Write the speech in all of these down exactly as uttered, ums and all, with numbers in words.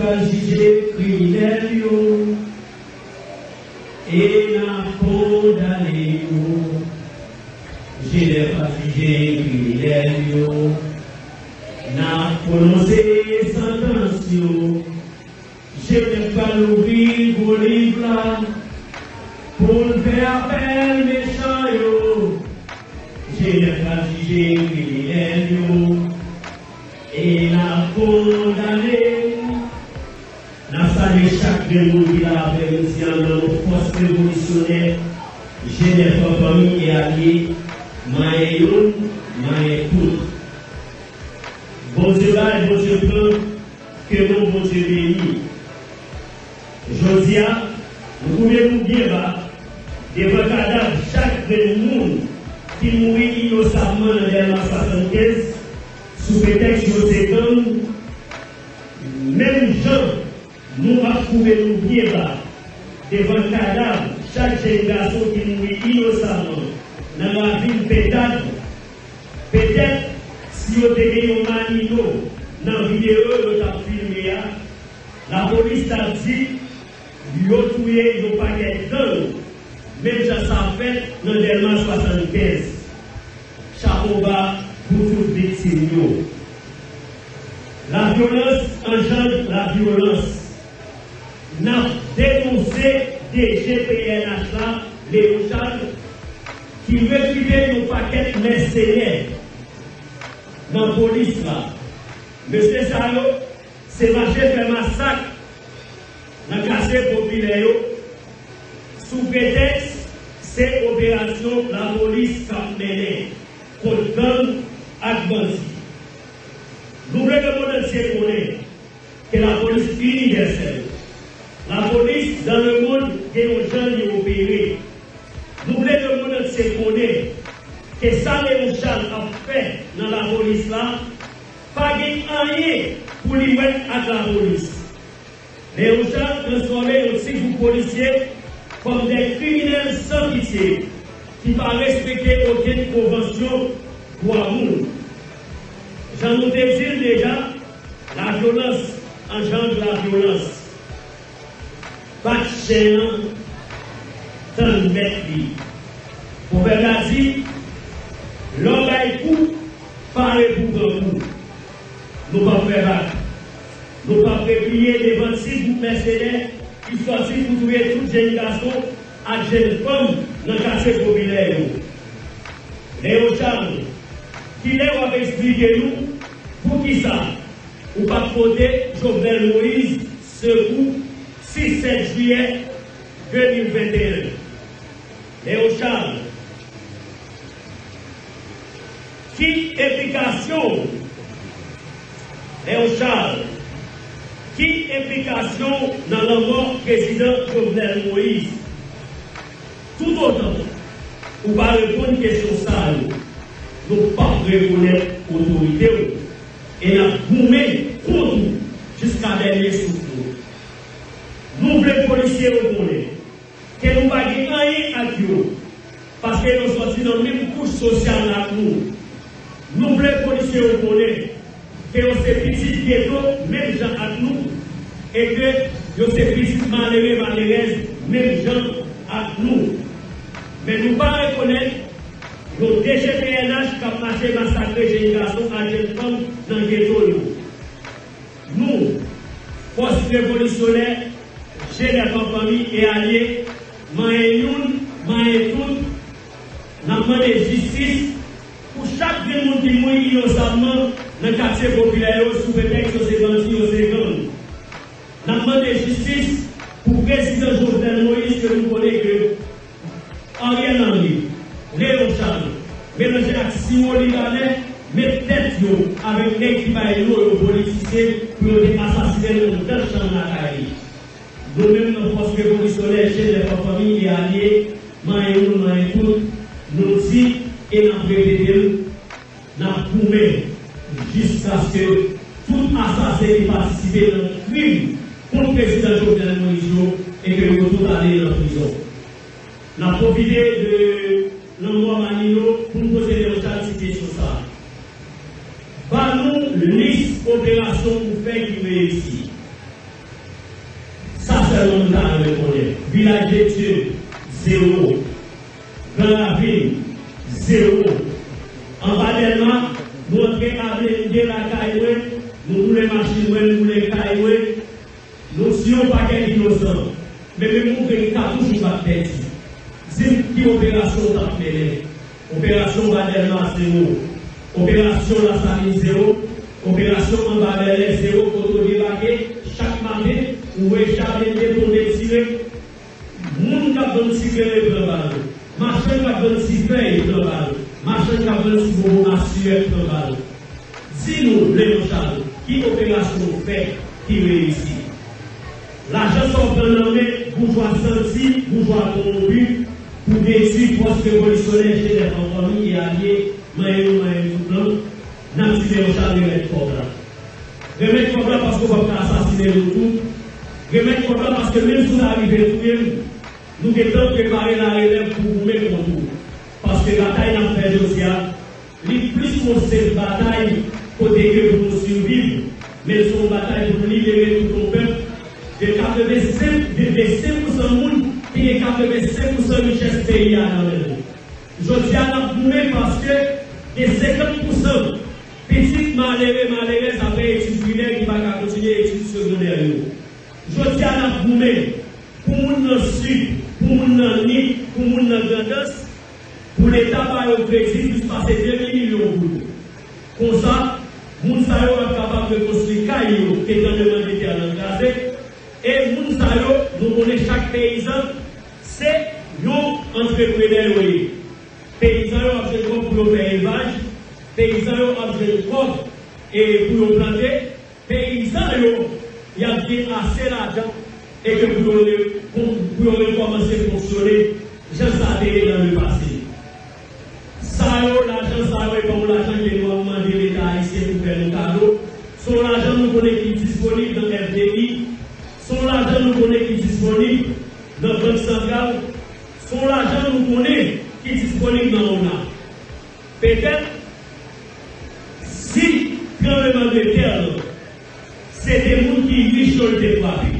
pral jije kriminèl yo e n ap kondane yo. Jenèf ap jije kriminèl yo. N ap pwononse santans yo. Jenèf pral louvri gwo liv la pou l fè apèl mechan yo. Jenèf pral jije kriminèl yo e n ap kondane. N ap salye chak grenn moun ki la avè nou, se anndan yon fòs revolisyonè, Jenèf an fanmi e alye, manyen youn, manyen tout. Bondye bay, Bondye pran, ke non Bondye beni. Jodi a, nou koupe nou byen ba devan kadav chak grenn moun ki mouri inosamman nan Dèlma swasannkenz, sou pretèks yo se gang, menm jan nou ap koupe nou byen ba devan kadav chak jèn gason ki mouri inosamman nan ravin Pentad. Petèt, si yo te gen yon Manino nan videyo yo t ap filme a, lapolis t ap di yo touye yon pakèt gang, menm jan sa fèt nan Dèlma swasannkenz. Chapo ba pou tout viktim yo. Lavyolans anjandre lavyolans. N ap denonse D G P N H la, Léon Charles, ki rekrite yon pakèt mèsenè nan polis la. Mesye sa yo, se mache fè masak nan katye popilè yo, sou pretèks se operasyon lapolis k ap mennen kont gang ak bandi. Nou vle lemonn antye konnen ke lapolis inivèsèl, lapolis dans le monde gen yon jan li opere. Nou vle lemonn antye konnen ke sa Léon Charles ap fè nan lapolis la pa gen anyen pou li wè ak lapolis. Léon Charles transfòme yon ti gwoup polisye kòm de kriminèl san pitye ki pa respekte okenn konvansyon dwa moun. Jan nou te di l deja, lavyolans anjandre lavyolans. Bat chen an, tann mèt li. Pwovèb la di, lè w bay kou, pare pou w pran kou. Nou p ap fè vag. Nou p ap repliye devan ti gwoup mèsenè ki sòti pou touye tout jèn gason ak jèn fanm nan katye popilè yo. Léon Charles, kilè w ap eksplike nou poukisa ou pa t pote Jovenel Moïse sekou sis sèt jiyè de mil venteyen? Léon Charles, ki enplikasyon w? Léon Charles, ki enplikasyon w nan lanmò prezidan Jovenel Moïse? Toutotan ou pa reponn kesyon sa yo, nou p ap rekonèt otorite w e n ap goumen kont ou jiska dènye souf nou. Nou vle polisye yo konnen ke nou pa gen anyen ak yo, paske yo sòti nan menm kouch sosyal ak nou. Nou vle polisye yo konnen ke yo se pitit geto menm jan ak nou, e ke yo se pitit malere malerèz menm jan ak nou. Men nou pa rekonèt yon D G P N H k ap mache masakre jèn gason ak jèn fanm nan geto yo. Nou, fòs revolisyonè, Jenèf an fanmi e alye, manyen youn, manyen tout, n ap mande jistis pou chak grenn moun ki mouri inosamman nan katye popilè yo sou pretèks yo se bandi, yo se gang. N ap mande jistis pou prezidan Jovenel Moïse ke nou konnen ke Ariel Henry, Léon Charles, melanje ak siwo libanè, met tèt yo avèk nèg ki bay non yo politisyen pou yo te asasinen l anndan chanm lakay li. Nou menm nan fòs revolisyonè Jenèf an fanmi e alye, manyen youn, manyen tout, nou di e n ap repete l, n ap goumen jiskaske tout asasen ki patisipe nan krim kont prezidan Jovenel Moïse yo e ke yo tout ale nan prizon. N ap pwofite de lanmò Manino pou n poze Léon Charles ti kesyon sa a. Ban nou lis operasyon ou fè ki reyisi. Gran Ravin, zewo. Anba Dèlma, nou antre a blende lakay mwen, nou boule machin mwen, nou boule kay mwen. Nou si yon pakèt inosan, men menm yon grenn katouch ou pa t pèdi. Di m ki operasyon w t ap mennen. Operasyon Anba Dèlma, zewo. Operasyon Lasalin, zewo. Operasyon Anba Bèlè, zewo. Kote w debake chak maten, ou wè cha blende tonbe tire. Moun k ap vann ti grenn pran bal. Machann k ap vann ti fèy pran bal. Machann k ap vann ti bonbon asiyèt pran bal. Di nou, Leon Charles, ki operasyon w fè ki reyisi? Lajan sa w pran nan men boujwa santi, boujwa kowonpi, pou detwi fòs revolisyonè Jenèf an fanmi e alye, manyen nou, manyen nou tout lan, n ap di Leon Charles remèt kòb la. Remèt kòb la paske w p ap ka asasinen nou tou. Remèt kòb la paske menm si w ta rive touye m, nou gentan prepare larelèv pou goumen kont ou. Paske batay n ap fè jodi a, li plis yon senp batay kote ke pou nou siviv, men l se yon batay pou n libere tout yon pèp de katrevensenk, de, de senk pousan moun ki gen katrevensenk pousan richès peyi a nan men nou. Jodi a, n ap goumen paske gen senkant pousan pitit malere, malerèz apre etid primè ki pa ka kontinye etid segondè yo. Jodi a, n ap goumen pou moun nan Sid, pou moun nan Nip, pou moun nan Grandans, pou Leta ba yo kredi plis pase de mil milyon goud. Konsa, moun sa yo ap kapab rekonstwi kay yo ke tranblemanndetè lan kraze, e moun sa yo, nou konnen chak peyizan, se yon antreprenè yo ye. Peyizan yo ap jwenn kòb pou yo fè elvaj, peyizan yo ap jwenn kòb e pou yo plante, peyizan yo, y ap gen ase lajan e ke pou yo re-, pou, pou yo rekòmanse fonksyone jan sa te ye nan lepase. Sa yo, lajan sa yo, e pa yon lajan ke nou ap mande Leta ayisyen pou fè nou kado. Se yon lajan nou konnen ki disponib nan F D I. Se yon lajan nou konnen ki disponib nan Bank Santral. Se yon lajan nou konnen ki disponib nan ona. Petèt, si tranblemanndetè lan, se de moun ki rich yo l te frape.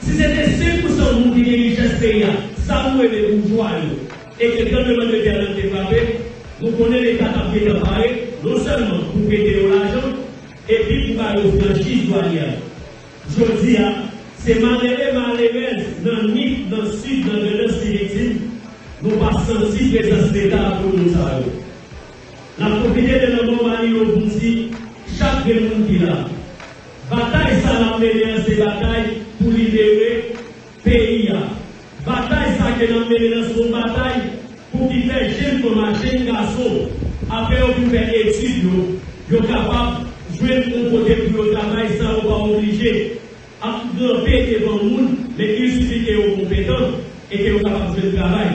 Si se te senk pousan moun ki gen richès peyi a, sa nou rele boujwa yo, e ke tranblemanndetè lan te frape, nou konnen Leta t ap gentan pare, non sèlman pou prete yo lajan, epi pou ba yo franchiz dwanyè. Jodi a, se malere, malerèz nan Nip, nan Sid, nan Grandans ki viktim, nou pa santi prezans Leta a pou moun sa yo. N ap pwofite de lanmò Manilo pou n di chak grenn moun ki la, batay sa n ap mennen an se batay pou libere peyi a. Batay sa ke n ap mennen an se yon batay pou ki fè jenn fanm ak jenn gason, apre yo fin fè etid yo, yo kapab jwenn yon kote pou yo travay san yo pa oblije ap kanpe devan moun, men il sifi ke yo konpetan e ke yo kapab jwenn travay.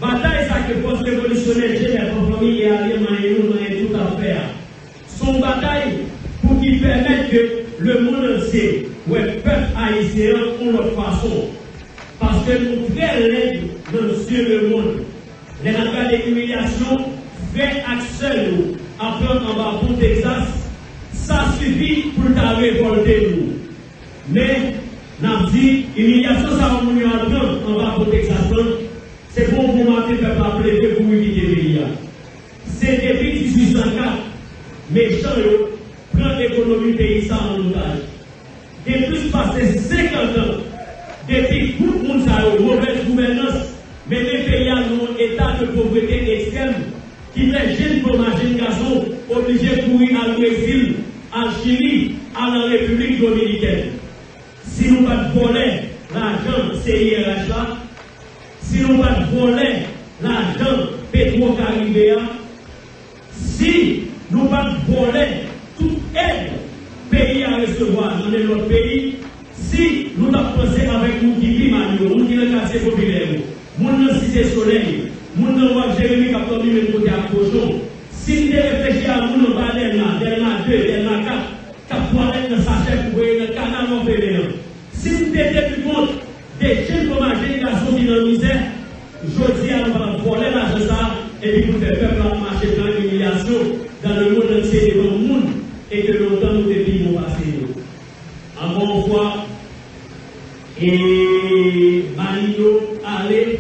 Batay sa ke fòs revolisyonè Jenèf an fanmi e alye manyen nou, manyen tout ap fè a. Se yon batay pou ki pèmèt ke lemonn antye wè pèp ayisyen an yon lòt fason. Paske nou trè lèd nan zye lemonn. Lè n ap gade imilyasyon frè ak sè nou ap pran anba pon Texas, sa sifi pou l ta revòlte nou. Men, n ap di, imilyasyon sa yo moun yo al pran anba pon Texas lan, se pou yon bon maten pèp la ap leve kouri kite peyi a. Se depi dizuit san kat, mechan yo pran ekonomi peyi sa an otaj. Gen plis pase senkant an depi gwoup moun sa yo, movèz gouvènans, mennen peyi a nan yon eta de povrete ekstrèm ki fè jenn fanm ak jenn gason oblije kouri al Brezil, al Chili, al an Repiblik Dominikèn. Si nou pa t vòlè lajan C I R H la, si nou pa t vòlè lajan Petro Caribe a, si nou pa t vòlè tout èd peyi a resevwa nan men lòt peyi, si nou t ap panse avèk moun ki pi mal yo, moun ki nan katye popilè yo, moun nan Site Solèy, moun nan Waf Jeremi k ap dòmi menm kote ak kochon, si n te reflechi a moun anba Dèlma, Dèlma de, Dèlma kat, k ap twalèt nan sachè pou voye nan kanal Waf Emen an, si n te teni kont de jenn fanm ak jenn gason ki nan mizè, jodi a nou pa t ap vòlè lajan sa a, epi pou fè pèp la ap mache pran imilyasyon dans le monde entier devan moun, e ke lontan nou te pi bon pase yo. Encore une fois, e Manilo ale,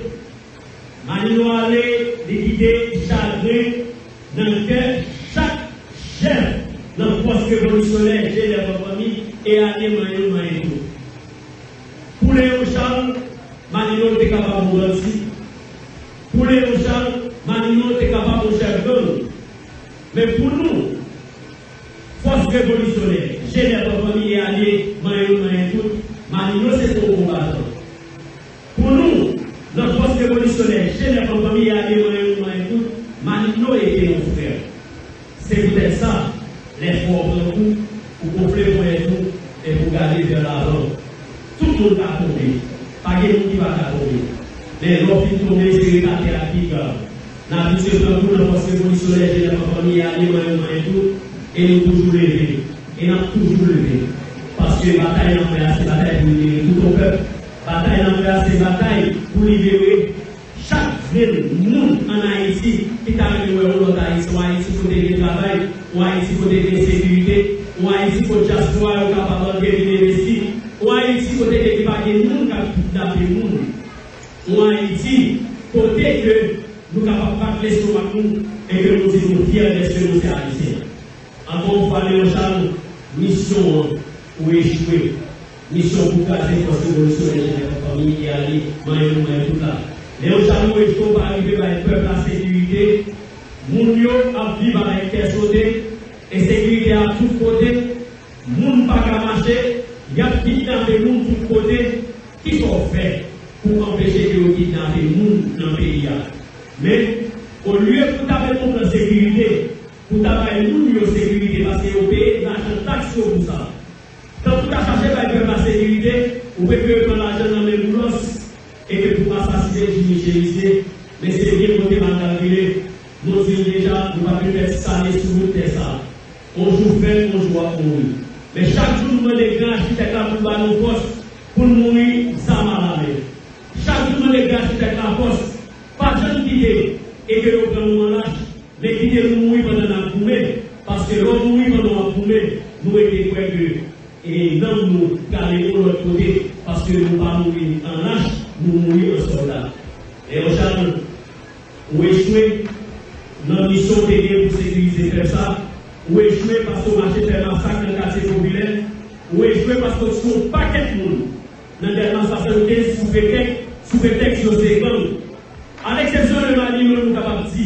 Manilo ale, Li kite chagren nan kè chak chèf nan fòs revolisyonè Jenèf an fanmi e alye manyen youn manyen tout. Pou Leon Charles, Manino te kapab yon bandi. Pou Leon Charles, Manino te kapab yon chèf gang. Men pou nou, fòs revolisyonè Jenèf an fanmi e alye manyen youn manyen tout, Manino se te yon konbatan. Pou nou, nan fòs revolisyonè Jenèf an fanmi e alye manyen youn manyen tout, Manino ete yon frè. Se poutèt sa, lè fò w pran kou, ou gonfle ponyèt ou epi w gade vè lavan. Tout moun ka tonbe. Pa gen moun ki pa ka tonbe. Men lè w fin tonbe, se ret atè a ki grav. N abitye pran kou nan fòs revolisyonè Jenèf an fanmi e alye manyen youn manyen tout, e nou toujou leve. E n ap toujou leve. Paske batay n ap fè a, se batay pou libere tout yon pèp. Batay n ap fè a, se batay pou libere chak grenn moun ann Ayiti ki ta renmen wè yon lòt Ayiti, yon Ayiti kote gen travay, yon Ayiti kote gen sekirite, yon Ayiti kote dyaspora yo kapab antre vin envesti, yon Ayiti kote ke pa gen moun k ap kidnape moun, yon Ayiti kote ke nou kapab bat lestomak nou e ke nou di nou fyè dèske nou se Ayisyen. Ankò yon fwa, Leon Charles, misyon an, ou echwe. Misyon pou kraze fòs revolisyonè Jenèf an fanmi e alye manyen youn manyen tout la. Leon Charles, ou echwe, ou pa rive bay pèp la sekirite. Moun yo ap viv avèk kè sote, ensekirite a tout kote, moun pa ka mache, y ap kidnape moun tout kote. Kisa w fè pou anpeche ke yo kidnape moun nan peyi a? Men, olye pou ta met yon plan sekirite, pou ta bay moun yo sekirite, paske yo peye lajan taks yo pou sa. Tankou w ta chache bay pèp la sekirite, ou prefere pran lajan nan men Boulos e ke pou asasinen Jimmy Chérizier, men se byen kote malkalkile. Nou di l deja, nou pa t vin fè ti sale sou bout tè sa. On jou fèt, on jou w ap mouri. Men chak jou nou mande gran achitèk la pou l ba nou fòs, pou n mouri zam alamen. Chak jou nou mande gran achitèk la fòs, pa janm kite e ke yo pran nou an lach, men kite nou mouri pandan n ap goumen, paske lè w mouri pandan w ap goumen, nou rete kwè ke, e, nanm nou prale yon lòt kote, paske nou pa mouri an lach, nou mouri an sòlda. Leon Charles, ou echwe nan misyon w te gen pou sekirize pèp sa, ou echwe paske w mache fè masak nan katye popilè, ou echwe paske w tiye yon pakèt moun. Nan Dèlma swasannkenz sou pretèks, sou pretèks yo se gang. A leksepsyon de Manino, nou kapab di,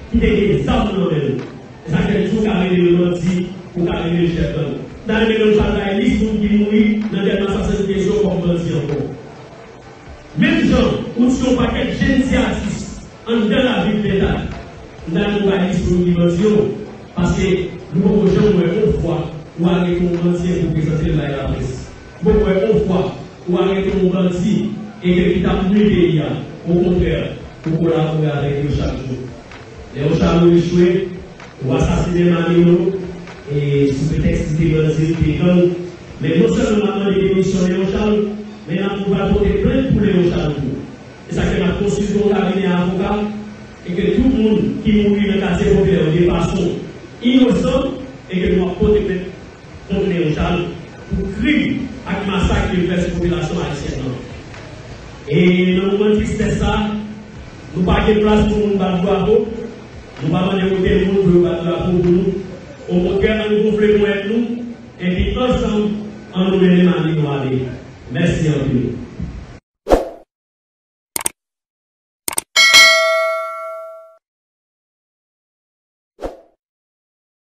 ki te gen zam nan men l. E sa k fè tou ka rele l bandi, ou ka rele l chèf gang. M ta renmen Leon Charles bay lis moun ki mouri nan Dèlma swasannkenz yo kòm bandi ankò. Menm jan ou ti yon pakèt jenn ti atis anndan lavil Pentad, m ta renmen w bay lis moun ki bandi yo, paske nou poko janm wè yon fwa ou arete yon bandi epi w prezante l bay laprès. M poko wè yon fwa ou arete yon bandi e ke ki t ap nwi peyi a. Okontrè, ou kolabore avèk yo chak jou. Leon Charles, ou echwe, ou asasinen Manino, e sou pretèks li te bandi, li te gang. Men non sèlman n ap mande demisyon Leon Charles, men n ap, nou pral pote plent pou Leon Charles tou. E sa k fè n ap konstilte yon kabinè avoka e ke tout moun ki mouri nan katye popilè yo de fason inosan e ke nou ap pote plent kont Leon Charles pou krim ak masak ke l fè sou popilasyon ayisyèn nan. E nan moman tristès sa, nou pa gen plas pou moun bat bravo, nou pa mande okenn moun pou yo bat bravo pou nou. Okontrè, ann gonfle ponyèt nou, epi ansanm, ann nou mennen Manino ale. Mèsi anpil.